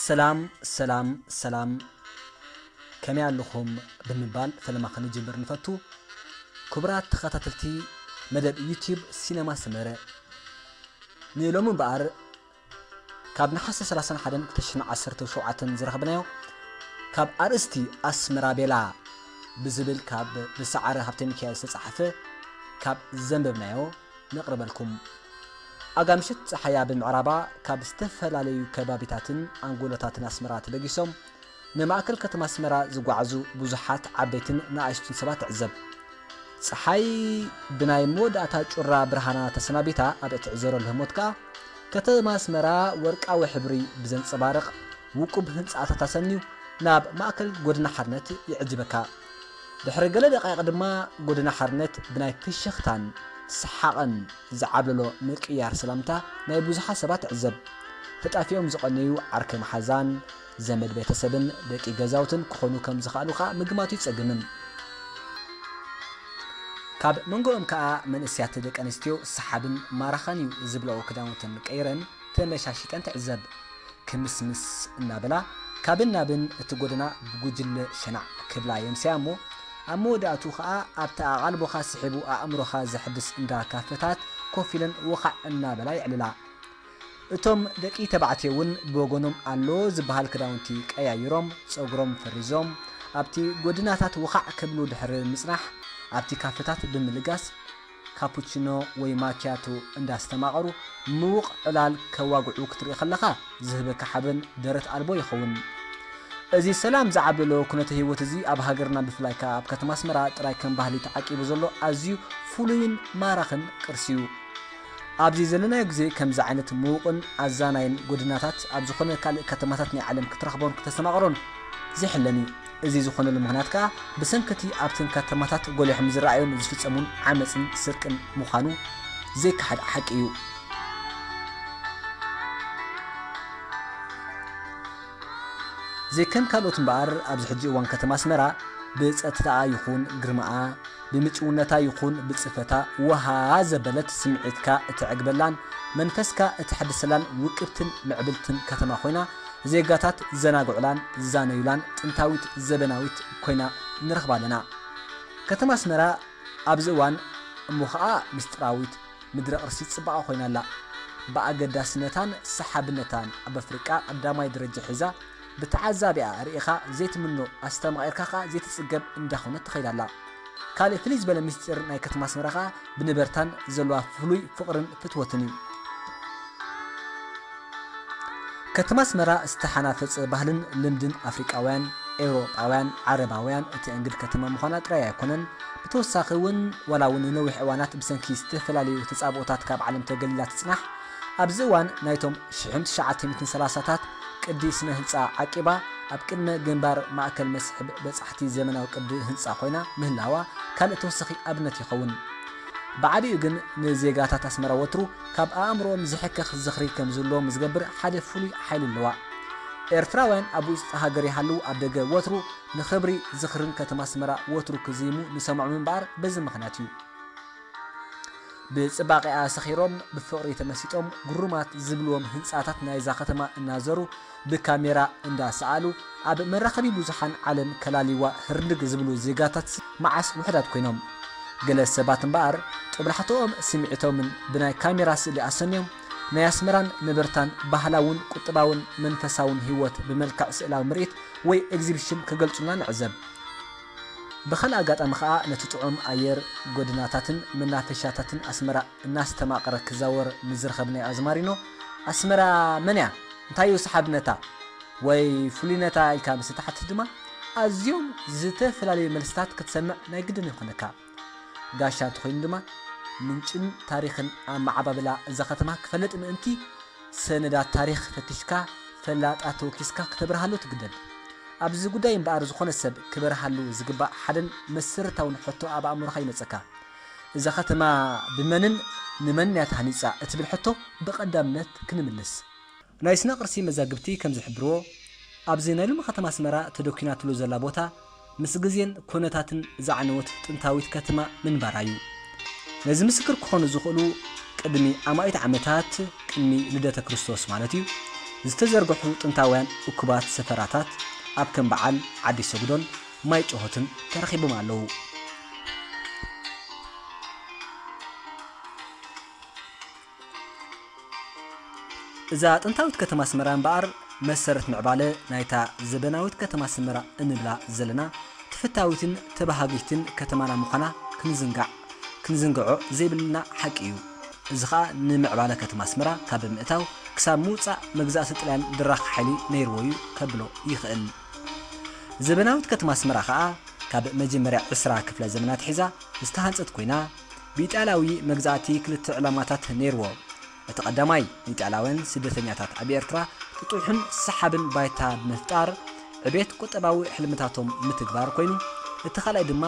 ሰላም ሰላም ሰላም፣ ከመይ ኣለኹም ብምባል ፈለማ ክንጅምር ንፈቱ። ክቡራት ተኸታተልቲ መደብ ዩቲዩብ ሲነማ ሰመረ፣ ንሎሚ እምበኣር ካብ ነሓሰ ሰላሳን ሓደን ክልተ ሽሕን ዓሰርተ ሸውዓተን ዝረኸብናዮ፣ ካብ ኣርእስቲ ኣስመራ ቤላ ብዝብል ካብ ብሰዓረ ሃብተ ሚካኤል ዝተጻሕፈ ካብ ዘንበብናዮ ነቕርበልኩም። ኣጋ ምሸት ጸሓያ ብምዕራባ ካብ ዝተፈላለዩ ከባቢታትን ኣንጎሎታትን ኣስመራ ተበጊሶም ንማእከል ከተማ ኣስመራ ዝጓዓዙ ብዙሓት ዓበይትን ንኣሽቱን ሰባት ትዕዘብ። ጸሓይ ብናይ መወዳእታ ጩራ ብርሃና ተሰናቢታ ኣብ እትዕዘረሉ ህሞት ከኣ፣ ከተማ ኣስመራ ወርቃዊ ሕብሪ ብዘንጸባርቕ ውቁብ ህንጻታት ኣሰንዩ ናብ ማእከል ጎደና ሓርነት ይዕጅበካ። ድሕሪ ገለ ደቃይቕ ድማ፣ ጎደና ሓርነት ብናይ ፍሽኽታን ሰሓቕን ዝዓብለሎ ምቅይያር ሰላምታ ናይ ብዙሓት ሰባት ትዕዘብ። ተጣፊኦም ዝቐነዩ ዓርከ መሓዛን፣ ዘመድ ቤተሰብን ደቂ ገዛውትን ክኾኑ ከም ዝኸኣሉ ከኣ ምግማቱ ይጸግምን። ካብ መንጎኦም ከኣ መንእሰያት ደቂ ኣንስትዮ ሰሓብን ማራኻን እዩ ዝብልኦ ክዳውንተን ቀይረን ተመሻሺጠን ትዕዘብ። ክምስምስ እናበላ ካብን ናብን እቲ ጎደና ብጉጅለ ሸናዕ ክብላ የምስያ እሞ፣ ኣብ መወዳእቱ ኸኣ ኣብቲ ኣቓልቦኻ ስሒቡ ኣእምሮኻ ዘሕድስ እንዳ ካፈታት ኮፍ ኢለን ወኻዕ እናበላ የዕልላ። እቶም ደቂ ተባዕትዮ እውን ብወገኖም ኣሎ ዝበሃል ክዳውንቲ ቀያይሮም፣ ጸጉሮም ፈሪዞም፣ ኣብቲ ጎድናታት ወኻዕ ክብሉ ድሕሪ ምጽናሕ፣ ኣብቲ ካፈታት ብምልጋስ፣ ካፑቺኖ ወይ ማኪያቶ እንዳስተማቐሩ፣ ምዉቕ ዕላል ከዋግዑ ክትርኢ ከለኻ፣ ዝህበካ ሓበን ደረት ኣልቦ ይኸውን። እዚ ሰላም ዝዓብለሎ ኩነተ ህይወት እዚ ኣብ ሃገርና፣ ብፍላይ ከኣ ኣብ ከተማ ኣስመራ ጥራይ ከም ባህሊ ተዓቂቡ ዘሎ ኣዝዩ ፍሉይን ማራኽን ቅርሲ እዩ። ኣብዚ ዘለናዮ ግዜ ከምዚ ዓይነት ምዉቕን ኣዛናይን ጎደናታት ኣብ ዝኾነ ካልእ ከተማታት ናይ ዓለም ክትረኽቦን ክተስተማቕሮን ዘይሕለም እዩ። እዚ ዝኾነሉ ምኽንያት ከኣ ብሰንኪ እቲ ኣብተን ከተማታት ጎሊሖም ዝረኣዩን ዝፍጸሙን ዓመጽን ስርቅን ምዃኑ ዘይከሓድ ሓቂ እዩ። ዘይከም ካልኦት እምበኣር፣ ኣብዚ ሕጂ እዋን ከተማ ኣስመራ ብጸጥታኣ ይኹን ግርማኣ፣ ብምጭውነታ ይኹን ብጽፈታ ወሃ ዘበለት፣ ስምዒትካ እተዕግበላን መንፈስካ እተሐድሰላን ውቅብትን ምዕብልትን ከተማ ኮይና፣ ዜጋታት ዝዘናግዑላን ዝዛነዩላን ጥንታዊት ዘበናዊት ኮይና ንረኽባ ኣለና። ከተማ ኣስመራ ኣብዚ እዋን እሞ ኸኣ ምስጢራዊት ምድረ ቅርሲ ጽባቐ ኮይና ኣላ። ብኣገዳስነታን ሰሓብነታን ኣብ ኣፍሪቃ ቀዳማይ ደረጃ ሒዛ፣ ብተዓዛቢኣ ርኢኻ ዘይትምኖ፣ ኣስተማቒርካ ከኣ ዘይትጽገብ እንዳኾነት ትኸይድ ኣላ። ካልእ ፍልይ ዝበለ ምስጢር ናይ ከተማ ኣስመራ ከኣ ብነበርታን ዘለዋ ፍሉይ ፍቕርን ፍትወትን እዩ። ከተማ ኣስመራ ዝተሓናፈጸ ባህልን ልምድን ኣፍሪቃውያን፣ ኤውሮጳውያን፣ ዓረባውያን እተእንግድ ከተማ ምዃና ጥራይ ኣይኮነን። ብተወሳኺ እውን፣ ዋላ እውን ንነዊሕ እዋናት ብሰንኪ ዝተፈላለዩ ተጻብኦታት ካብ ዓለም ተገሊላ ትጽናሕ፣ ኣብዚ እዋን ናይቶም ሽሕን ትሽዓተ ሚእትን ሰላሳታት ቅዲ ስነ ህንጻ ዓቂባ፣ ኣብ ቅድመ ግንባር ማእከል መስሕብ በጻሕቲ ዘመናዊ ቅዲ ህንጻ ኮይና ምህላዋ ካልእ ተወሳኺ ኣብነት ይኸውን። ብዓቢኡ ግን ንዜጋታት ኣስመራ ወትሩ ካብ ኣእምሮኦም ዝሕከኽ ዝኽሪ ከም ዝህልዎም ዝገብር ሓደ ፍሉይ ሓይሊ ኣለዋ። ኤርትራውያን ኣብ ውሽጢ ሃገር ይሃልዉ ኣብ ደገ ወትሩ ንኽብሪ ዝኽርን ከተማ ኣስመራ ወትሩ ክዝይሙ ንሰምዖም እምበኣር በዚ ምኽንያት እዩ። ብጽባቐኣ ሰኺሮም፣ ብፍቕሪ ተመሲጦም፣ ግሩማት ዝብልዎም ህንጻታት ናይዛ ከተማ እናዘሩ፣ ብካሜራ እንዳሰኣሉ፣ ኣብ መራኸቢ ብዙሓን ዓለም ከላልይዋ ህርድግ ዝብሉ ዜጋታት መዓስ ውሑዳት ኮይኖም። ገለ ሰባት እምበኣር፣ ጦብላሕትኦም ስምዒቶምን ብናይ ካሜራ ስእሊ ኣሰንዮም፣ ናይ ኣስመራን ነበርታን ባህላውን ቁጠባውን መንፈሳውን ህይወት ብመልክዕ ስእላዊ ምርኢት ወይ ኤግዚቢሽን ክገልጹልና ንዕዘብ። ብኻልእ ኣጋጣሚ ኸኣ ነቲ ጥዑም ኣየር ጎደናታትን መናፈሻታትን ኣስመራ እናስተማቐረ ክዛወር ንዝረኸብናዮ ኣዝማሪኖ፣ ኣስመራ መን እያ? እንታይ እዩ ሰሓብነታ ወይ ፍሉይነታ? ኢልካ ምስ እትሓትት ድማ፣ ኣዝዮም ዝተፈላለዩ መልስታት ክትሰምዕ ናይ ግድን ይኾነካ። ጋሻ እንተኾይኑ ድማ፣ ምንጭን ታሪኽን ኣመዓባብላ እዛ ከተማ ክፈልጥ ምእንቲ፣ ሰነዳት ታሪኽ ፈቲሽካ፣ ፈላጣ ተወኪስካ ክተብርሃሉ ትግደድ። ኣብዚ ጉዳይ እምበኣር፣ ዝኾነ ሰብ ክበርሃሉ ዝግባእ ሓደን መሰረታውን ሕቶ ኣብ ኣእምሮኻ ይመጸካ። እዛ ከተማ ብመንን ንመንን እያ ተሃኒጻ እትብል ሕቶ ብቐዳምነት ክንምልስ። ናይ ስነ ቅርሲ መዛግብቲ ከም ዝሕብርዎ፣ ኣብዚ ናይ ሎሚ ከተማ ኣስመራ ተደኲናትሉ ዘላ ቦታ፣ ምስ ግዜን ኩነታትን ዝዓነወት ጥንታዊት ከተማ ምንባራ እዩ። ነዚ ምስክር ክኾኑ ዝኽእሉ፣ ቅድሚ ኣማኢት ዓመታት፣ ቅድሚ ልደተ ክርስቶስ ማለት እዩ፣ ዝተዘርግሑ ጥንታውያን እኩባት ሰፈራታት ኣብ ከም በዓል ዓዲ ሰጉዶን ማይ ጨሆትን ተረኺቦም ኣለዉ። እዛ ጥንታዊት ከተማ ኣስመራ እምበኣር መሰረት ምዕባለ ናይታ ዘበናዊት ከተማ ኣስመራ እንብላ ዘለና ተፈታዊትን ተባሃጊትን ከተማና ምዃና ክንዝንጋዕ ክንዝንግዖ ዘይብልና ሓቂ እዩ። እዚ ኸኣ ንምዕባለ ከተማ ኣስመራ ካብ ምእታው ክሳብ ምውጻእ መግዛእቲ ጥልያን ድራኽ ሓይሊ ነይርዎ እዩ ከብሎ ይኽእል። ዘበናዊት ከተማ ኣስመራ ኸኣ ካብ መጀመርያ ዕስራ ክፍለ ዘመናት ሒዛ ዝተሃንጸት ኮይና ብኢጣልያዊ መግዛእቲ ክልተ ዕላማታት ነይርዎ። እቲ ቀዳማይ ንኢጣልያውያን ስደተኛታት ኣብ ኤርትራ ጥጡሕን ሰሓብን ባይታ ብምፍጣር ዕቤት ቁጠባዊ ሕልምታቶም ምትግባር ኮይኑ፣ እቲ ካልኣይ ድማ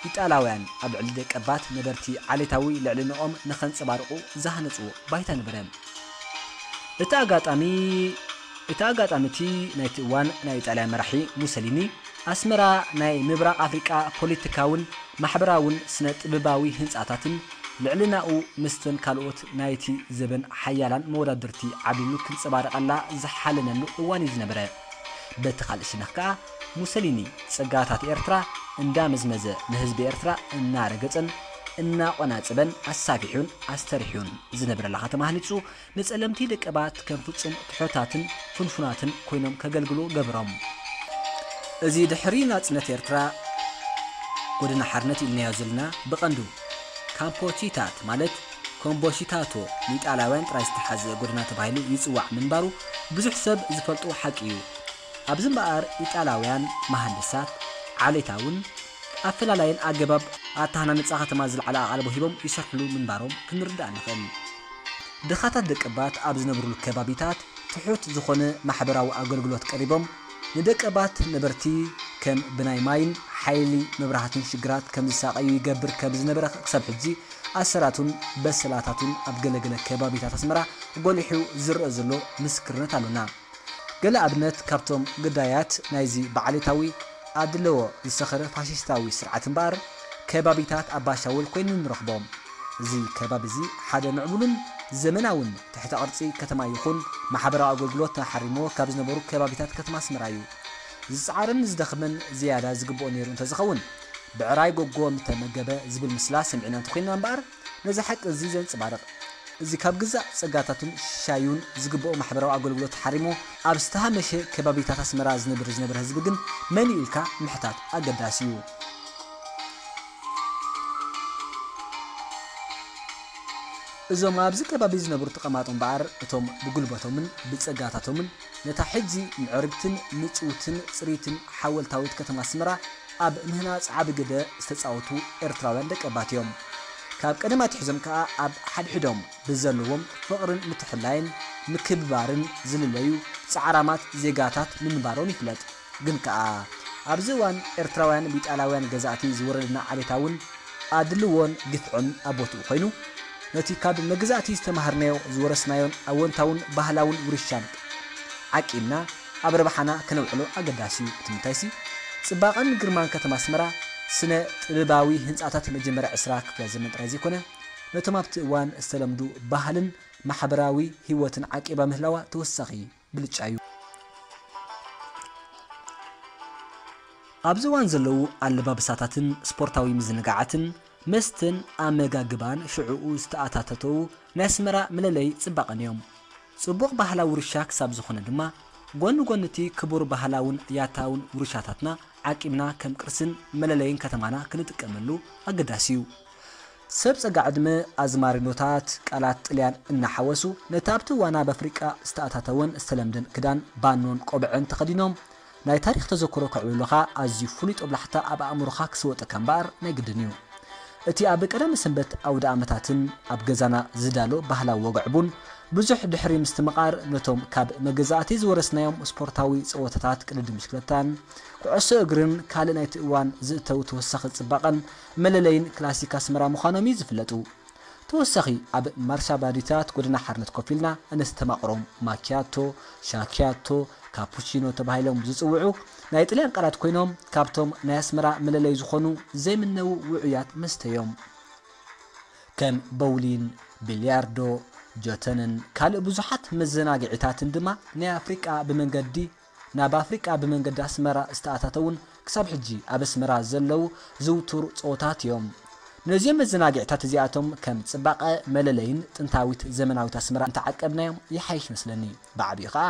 ኢጣልያውያን ኣብ ልዕሊ ደቀባት ነበርቲ ዓሌታዊ ልዕልንኦም ንኸንጸባርቑ ዝሃነጽዎ ባይታ ነበረ። እቲ ኣጋጣሚ እቲ ኣጋጣሚ እቲ ናይቲ እዋን ናይ ኢጣልያ መራሒ ሙሰሊኒ ኣስመራ ናይ ምብራቕ ኣፍሪቃ ፖለቲካውን ማሕበራውን ስነ ጥበባዊ ህንጻታትን ልዕልናኡ ምስተን ካልኦት ናይቲ ዘበን ሓያላን መወዳድርቲ ዓቢሉ ክንጸባረቐላ ዝሓለነሉ እዋን እዩ ዝነበረ። በቲ ካልእ ሽነኽ ከኣ ሙሰሊኒ ጸጋታት ኤርትራ እንዳመዝመዘ ንህዝቢ ኤርትራ እናረገጸን እናቆናጸበን ኣሳፊሑን ኣስተሪሑን ዝነብረላ ከተማ ሃኒጹ ንጸለምቲ ደቀባት ከም ፍጹም ትሑታትን ፍንፉናትን ኮይኖም ከገልግሉ ገበሮም። እዚ ድሕሪ ናጽነት ኤርትራ ጎደና ሓርነት ኢልናዮ ዘለና ብቐንዱ ካምፖቺታት ማለት ኮምቦሺታቶ ንኢጣልያውያን ጥራይ ዝተሓዘ ጎደና ተባሂሉ ይጽዋዕ ምንባሩ ብዙሕ ሰብ ዝፈልጦ ሓቂ እዩ። ኣብዚ እምበኣር ኢጣልያውያን መሃንድሳት ዓሌታውን ኣፈላላይን ኣገባብ ኣተሃናንጻ ከተማ ዝለዓለ ኣቓልቦ ሂቦም ይሰርሕሉ ምንባሮም ክንርዳእ ንኽእል። ድኻታት ደቀባት ኣብ ዝነብሩሉ ከባቢታት ትሑት ዝኾነ ማሕበራዊ ኣገልግሎት ቀሪቦም ንደቀባት ነበርቲ ከም ብናይ ማይን ሓይሊ መብራህትን ሽግራት ከም ዝሳቐዩ ይገብር ከም ዝነበረ ክሳብ ሕጂ ኣሰራቱን በሰላታቱን ኣብ ገለገለ ከባቢታት ኣስመራ ጎሊሑ ዝረአ ዘሎ ምስክርነት ኣሎና። ገለ ኣብነት ካብቶም ግዳያት ናይዚ ብዓሌታዊ ኣድልዎ ዝሰኸረ ፋሽስታዊ ስርዓት እምበኣር ከባቢታት ኣባሻውል ኮይኑ ንረኽቦ። እዚ ከባቢ እዚ ሓደ ምዕቡልን ዘመናውን ትሕተ ቅርጺ ከተማ ይኹን ማሕበራዊ ኣገልግሎት ተሓሪምዎ ካብ ዝነበሩ ከባቢታት ከተማ ኣስመራ እዩ። ዝጸዓርን ዝደኽምን ዝያዳ ዝግብኦ ነይሩ እንተዝኸውን ብዕራይ ጎጎ ምተመገበ ዝብል ምስላ ሰሚዕና እንተኾይንና እምበኣር ነዚ ሓቂ እዚ ዘንጸባርቕ እዚ ካብ ግዛእ ጸጋታቱን ሻዩን ዝግብኦ ማሕበራዊ ኣገልግሎት ሓሪሙ ኣብ ዝተሃመሸ ከባቢታት ኣስመራ ዝነብር ዝነበረ ህዝቢ ግን መን እዩ ኢልካ ምሕታት ኣገዳሲ እዩ። እዞም ኣብዚ ከባቢ ዝነብሩ ተቐማጦ እምበኣር እቶም ብጉልበቶምን ብጸጋታቶምን ነታ ሕጂ ምዕርግትን ምጭውትን ጽርይትን ሓወልታዊት ከተማ ኣስመራ ኣብ ምህናጽ ዓቢ ግደ ዝተጻወቱ ኤርትራውያን ደቀባት እዮም። ካብ ቀደም ኣትሒዞም ከኣ ኣብ ሓድሕዶም ብዘለዎም ፍቕርን ምትሕልላይን ምክብባርን ዝልለዩ ጻዕራማት ዜጋታት ምንባሮም ይፍለጥ። ግን ከኣ ኣብዚ እዋን ኤርትራውያን ብኢጣልያውያን ገዛእቲ ዝወረደና ዓሌታውን ኣድልዎን ግፍዕን ኣብ ቦትኡ ኮይኑ ነቲ ካብ መግዛእቲ ዝተማሃርናዮ ዝወረስናዮን ኣወንታውን ባህላውን ውርሻን ዓቂብና ኣብ ረብሓና ከነውዕሎ ኣገዳሲ እዩ። እቲ ምንታይሲ ጽባቐን ግርማን ከተማ ኣስመራ ስነ ጥበባዊ ህንጻታት መጀመርያ ዕስራ ክፍለ ዘመን ጥራይ ዘይኮነ ነቶም ኣብቲ እዋን ዝተለምዱ ባህልን ማሕበራዊ ህይወትን ዓቂባ ምህላዋ ተወሳኺ ብልጫ እዩ። ኣብዚ እዋን ዘለዉ ኣለባብሳታትን ስፖርታዊ ምዝንጋዓትን መስተን ኣመጋግባን ሽዕኡ ዝተኣታተተዉ ናይ ኣስመራ መለለዪ ጽባቐን እዮም። ጽቡቕ ባህላዊ ውርሻ ክሳብ ዝኾነ ድማ ጎኒ ጎኒ እቲ ክቡር ባህላውን ያታውን ውርሻታትና ዓቂብና ከም ቅርስን መለለይን ከተማና ክንጥቀመሉ ኣገዳሲ እዩ። ሰብ ጸጋ ዕድመ ኣዝማሪኖታት ቃላት ጥልያን እናሓወሱ ነቲ ኣብቲ እዋን ኣብ ኣፍሪቃ ዝተኣታተወን ዝተለምደን ክዳን ባኖን ቆብዐን ተኸዲኖም ናይ ታሪኽ ተዘክሮ ከዕብሉኻ ኣዝዩ ፍሉይ ጦብላሕታ ኣብ ኣእምሮኻ ክስወጠካ እምበኣር ናይ ግድን እዩ። እቲ ኣብ ቀዳመ ሰንበት ኣውደ ኣመታትን ኣብ ገዛና ዝዳሎ ባህላዊ ወግዒ ቡን ብዙሕ ድሕሪ ምስትምቓር ነቶም ካብ መገዛእቲ ዝወረስናዮም ስፖርታዊ ጸወታታት ቅድድም ብሽክለታን ኩዕሶ እግርን ካልእ ናይቲ እዋን ዝእተው ተወሳኺ ጽባቐን መለለይን ክላሲክ ኣስመራ ምዃኖም እዩ ዝፍለጡ። ተወሳኺ ኣብ ማርሻ ባዲታት ጎደና ሓርነት ኮፍ ኢልና እነስተማቕሮም ማኪያቶ፣ ሻኪያቶ፣ ካፑቺኖ ተባሂሎም ዝጽውዑ ናይ ጥልያን ቃላት ኮይኖም ካብቶም ናይ ኣስመራ መለለይ ዝኾኑ ዘይምነዉ ውዑያት መስተ እዮም። ከም ቦውሊን፣ ቢልያርዶ፣ ጆተንን ካልእ ብዙሓት መዘናግዒታትን ድማ ናይ ኣፍሪቃ ብመንገዲ ናብ ኣፍሪቃ ብመንገዲ ኣስመራ ዝተኣታተውን ክሳብ ሕጂ ኣብ ኣስመራ ዘለዉ ዝውቱር ጸወታት እዮም። ነዚኦም መዘናግዕታት እዚኣቶም ከም ጽባቐ መለለይን ጥንታዊት ዘመናዊት ኣስመራ እንተዓቀብናዮም ይሓይሽ መስለኒ። ብዓቢኡ ኸኣ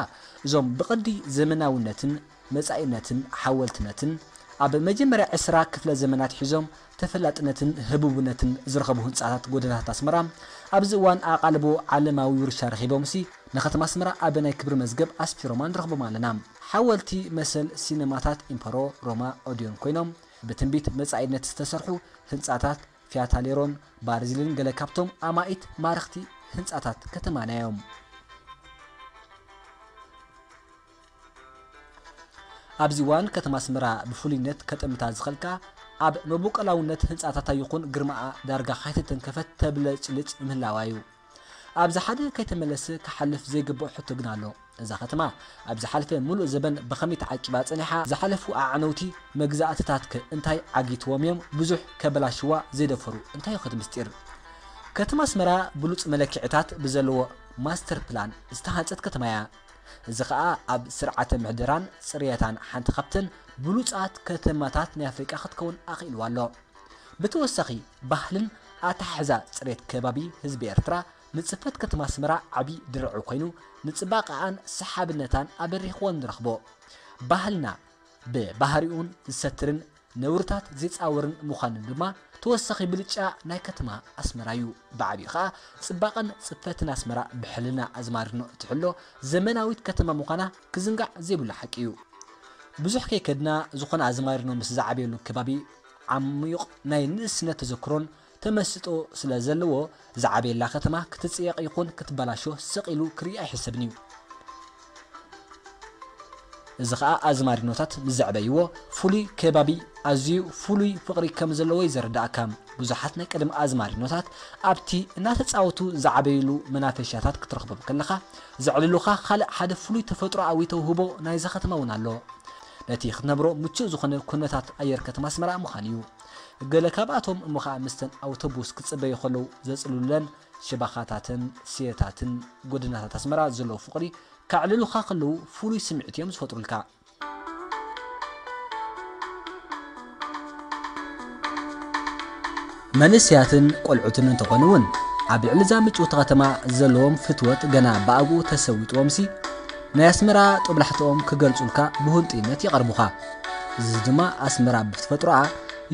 እዞም ብቕዲ ዘመናውነትን መጻኢነትን ሓወልትነትን ኣብ መጀመርያ ዕስራ ክፍለ ዘመናት ሒዞም ተፈላጥነትን ህቡብነትን ዝረኸቡ ህንጻታት ጎደናታት ኣስመራ ኣብዚ እዋን ኣቓልቦ ዓለማዊ ውርሻ ረኺቦምሲ ንከተማ ኣስመራ ኣብ ናይ ክብሪ መዝገብ ኣስፊሮማ ንረኽቦም ኣለና። ሓወልቲ መሰል ሲነማታት ኢምፐሮ ሮማ ኦዲዮን ኮይኖም ብትንቢት መጻኢነት ዝተሰርሑ ህንጻታት ፊያታሌሮን ባርዚልን ገለ ካብቶም ኣማኢት ማረኽቲ ህንጻታት ከተማና እዮም። ኣብዚ እዋን ከተማ ኣስመራ ብፍሉይነት ከጠምታ ዝኸልካ ኣብ መበቆላውነት ህንጻታታ ይኹን ግርማኣ ዳርጋ ካይተተንከፈት ተብለጭልጭ ምህላዋ እዩ። ኣብዚ ሓደ ከይተመለሰ ክሓልፍ ዘይግብኦ ሕቶ ግን ኣሎ። እዛ ከተማ ኣብ ዝሓለፈ ምሉእ ዘበን ብኸመይ ተዓቂባ ጸኒሓ? ዝሓለፉ ኣዕነውቲ መግዛእትታትከ እንታይ ዓጊትዎም እዮም? ብዙሕ ከበላሽዋ ዘይደፈሩ እንታይ እዩ እቲ ምስጢር? ከተማ ኣስመራ ብሉጽ መለክዕታት ብዘለዎ ማስተር ፕላን ዝተሃንጸት ከተማ እያ። እዚ ኸኣ ኣብ ስርዓተ ምሕደራን ጽርየታን ሓንቲ ካብተን ብሉጻት ከተማታት ናይ ኣፍሪቃ ክትከውን ኣኽኢልዋ ኣሎ። ብተወሳኺ፣ ባህልን ኣተሓሕዛ ጽሬት ከባቢ ህዝቢ ኤርትራ ንጽፈት ከተማ ኣስመራ ዓቢ ድርዒ ኮይኑ፣ ንጽባቐኣን ሰሓብነታን ኣበሪኽዎን ንረኽቦ። ባህልና ብባህሪኡን ዝሰትርን ነውርታት ዜጻውርን ምዃኑ ድማ ተወሳኺ ብልጫ ናይ ከተማ ኣስመራ እዩ። ብዓቢኡ ኸኣ ጽባቐን ጽፈትን ኣስመራ ብሕልና ኣዝማሪኖ እትሕሎ ዘመናዊት ከተማ ምዃና ክዝንጋዕ ዘይብሉ ሓቂ እዩ። ብዙሕ ከይከድና፣ ዝኾነ ኣዝማሪኖ ምስ ዝዓበየሉ ከባቢ ዓሚቕ ናይ ንእስነት ተዘክሮን ተመስጦ ስለ ዘለዎ፣ ዝዓበየላ ከተማ ክትጽየቕ ይኹን ክትበላሾ ስቕ ኢሉ ክርኢ ኣይሕሰብን እዩ። እዚ ኸኣ ኣዝማሪኖታት ምስ ዘዕበይዎ፣ ፍሉይ ከባቢ ኣዝዩ ፍሉይ ፍቕሪ ከም ዘለዎ እዩ ዘረድኣካ። ብዙሓት ናይ ቀደም ኣዝማሪኖታት ኣብቲ እናተጻወቱ ዝዓበይሉ መናፈሻታት ክትረኽቦም ከለኻ፣ ዘዕልሉኻ ካልእ ሓደ ፍሉይ ተፈጥሮኣዊ ተውህቦ ናይዛ ከተማ እውን ኣሎ። ነቲ ክትነብሮ ምቹእ ዝኾነ ኩነታት ኣየር ከተማ ኣስመራ ምዃን እዩ። ገለ ካብኣቶም እሞ ኸኣ ምስተን ኣውቶቡስ ክጽበዩ ከለዉ ዘጽልሉለን ሽባኻታትን ስየታትን ጎደናታት ኣስመራ ዘለዉ ፍቕሪ ከዕልሉኻ ከለዉ ፍሉይ ስምዒት እዮም ዝፈጥሩልካ። መንእሰያትን ቆልዑትን እንተኾኑ እውን ኣብ ልዕሊ እዛ ምጭውቲ ከተማ ዘለዎም ፍትወት ገና ብኣግኡ ተሰዊጥዎምሲ ናይ ኣስመራ ጦብላሕትኦም ክገልጹልካ ብህንጡይነት ይቐርቡኻ። እዚ ድማ ኣስመራ ብተፈጥሮኣ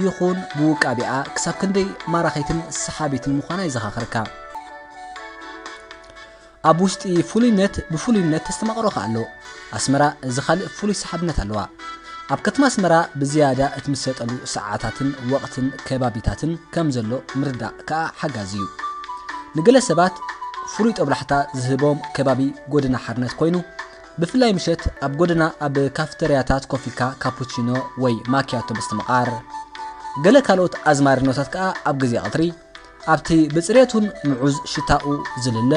ይኹን ብውቃቢኣ ክሳብ ክንደይ ማራኺትን ሰሓቢትን ምዃና የዘኻኽረካ። ኣብ ውሽጢ ፍሉይነት ብፍሉይነት ተስተማቕሮ ከኣ ኣሎ። ኣስመራ እዚ ካልእ ፍሉይ ሰሓብነት ኣለዋ። ኣብ ከተማ ኣስመራ ብዝያዳ እትምሰጠሉ ሰዓታትን ወቕትን ከባቢታትን ከም ዘሎ ምርዳእ ከኣ ሓጋዚ እዩ። ንገለ ሰባት ፍሉይ ጦብላሕታ ዝህቦም ከባቢ ጎደና ሓርነት ኮይኑ፣ ብፍላይ ምሸት ኣብ ጎደና ኣብ ካፍተርያታት ኮፍ ኢልካ ካፑቺኖ ወይ ማኪያቶ ምስትምቓር። ገለ ካልኦት ኣዝማሪኖታት ከኣ ኣብ ግዜ ቀትሪ ኣብቲ ብጽሬቱን ምዑዝ ሽታኡ ዝልለ፣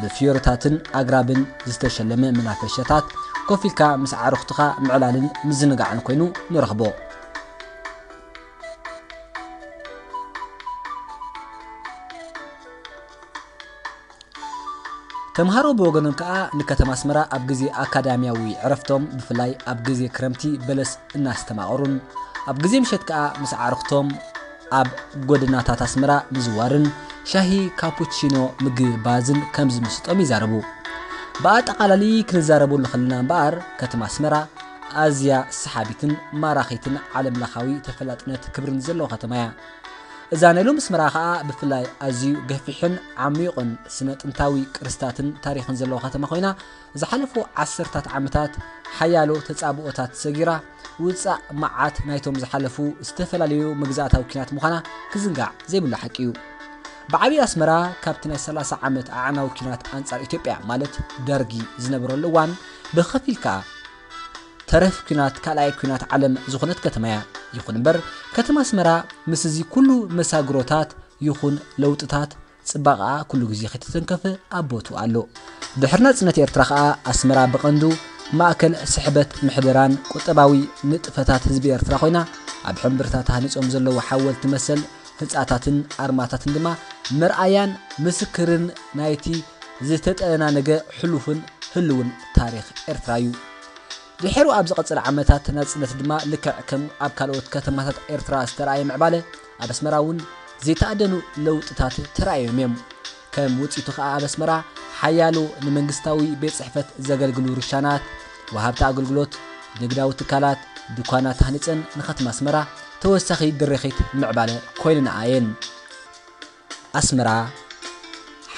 ብፍዮርታትን ኣግራብን ዝተሸለመ መናፈሻታት ኮፍ ኢልካ ምስ ኣዕሩኽትኻ ምዕላልን ምዝንጋዕን ኮይኑ ንረኽቦ። ተምሃሮ ብወገኖም ከኣ ንከተማ ኣስመራ ኣብ ግዜ ኣካዳምያዊ ዕረፍቶም፣ ብፍላይ ኣብ ግዜ ክረምቲ በለስ እናስተማቐሩን ኣብ ግዜ ምሸት ከኣ ምስ ኣዕሩኽቶም ኣብ ጎደናታት ኣስመራ ምዝዋርን ሻሂ ካፑቺኖ ምግባዝን ከም ዝምስጦም ይዛረቡ። ብኣጠቓላሊ ክንዛረበሉ ከለና እምበኣር፣ ከተማ ኣስመራ ኣዝያ ሰሓቢትን ማራኺትን ዓለምለኻዊ ተፈላጥነት ክብርን ዘለዋ ከተማ እያ። እዛ ናይ ሎሚ ኣስመራ ኸኣ ብፍላይ ኣዝዩ ገፊሕን ዓሚቑን ስነ ጥንታዊ ቅርስታትን ታሪኽን ዘለዋ ከተማ ኮይና፣ ዝሓለፉ ዓሰርታት ዓመታት ሓያሎ ተጻብኦታት ሰጊራ፣ ውጻእ መዓት ናይቶም ዝሓለፉ ዝተፈላለዩ መግዛእታዊ ኲናት ምዃና ክዝንጋዕ ዘይብሉ ሓቂ እዩ። ብዓብዪ ኣስመራ ካብቲ ናይ ሰላሳ ዓመት ኣዕናዊ ኲናት ኣንጻር ኢትዮጵያ፣ ማለት ደርጊ ዝነበረሉ እዋን፣ ብኸፊል ከኣ ተረፍ ኲናት ካልኣይ ኲናት ዓለም ዝኾነት ከተማ እያ። ይኹን እምበር፣ ከተማ ኣስመራ ምስ እዚ ኩሉ መሳግሮታት ይኹን ለውጥታት፣ ጽባቐኣ ኩሉ ግዜ ከይተተንከፈ ኣብ ቦትኡ ኣሎ። ድሕሪ ናጽነት ኤርትራ ኸኣ ኣስመራ ብቐንዱ ማእከል ስሕበት ምሕደራን ቁጠባዊ ንጥፈታት ህዝቢ ኤርትራ ኮይና፣ ኣብ ሕምብርታ ተሃኒጾም ዘለዉ ሓወልቲ መሰል ህንጻታትን ኣርማታትን ድማ መርኣያን ምስክርን ናይቲ ዝተጠናነገ ሕሉፍን ህልውን ታሪኽ ኤርትራ እዩ። ድሕሩ ኣብ ዝቐጸለ ዓመታት ናጽነት ድማ ልክዕ ከም ኣብ ካልኦት ከተማታት ኤርትራ ዝተራእየ ምዕባለ ኣብ ኣስመራ እውን ዘይተኣደኑ ለውጥታት ተራእዮም እዮም። ከም ውጽኢቱ ከኣ ኣብ ኣስመራ ሓያሎ ንመንግስታዊ ቤት ጽሕፈት ዘገልግሉ ርሻናት፣ ወሃብቲ ኣገልግሎት፣ ንግዳዊ ትካላት፣ ድኳናት ተሃኒጸን ንከተማ ኣስመራ ተወሳኺ ድርኺት ምዕባለ ኮይነንኣ እየን። ኣስመራ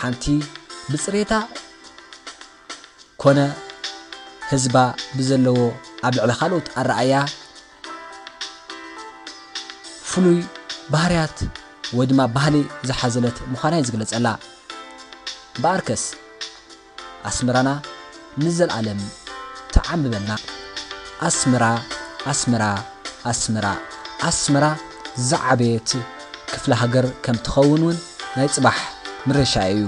ሓንቲ ብጽሬታ ኮነ ህዝባ ብዘለዎ ኣብ ልዕሊ ካልኦት ኣረኣእያ ፍሉይ ባህርያት ወይ ድማ ባህሊ ዝሓዘለት ምዃና እዩ ዝግለጸላ። እምበኣርከስ ኣስመራና ንዘለኣለም ተዓምበልና። ኣስመራ ኣስመራ ኣስመራ ኣስመራ ዝዓበየት ክፍለ ሃገር ከም ትኸውን እውን ናይ ጽባሕ ምርሻ እዩ።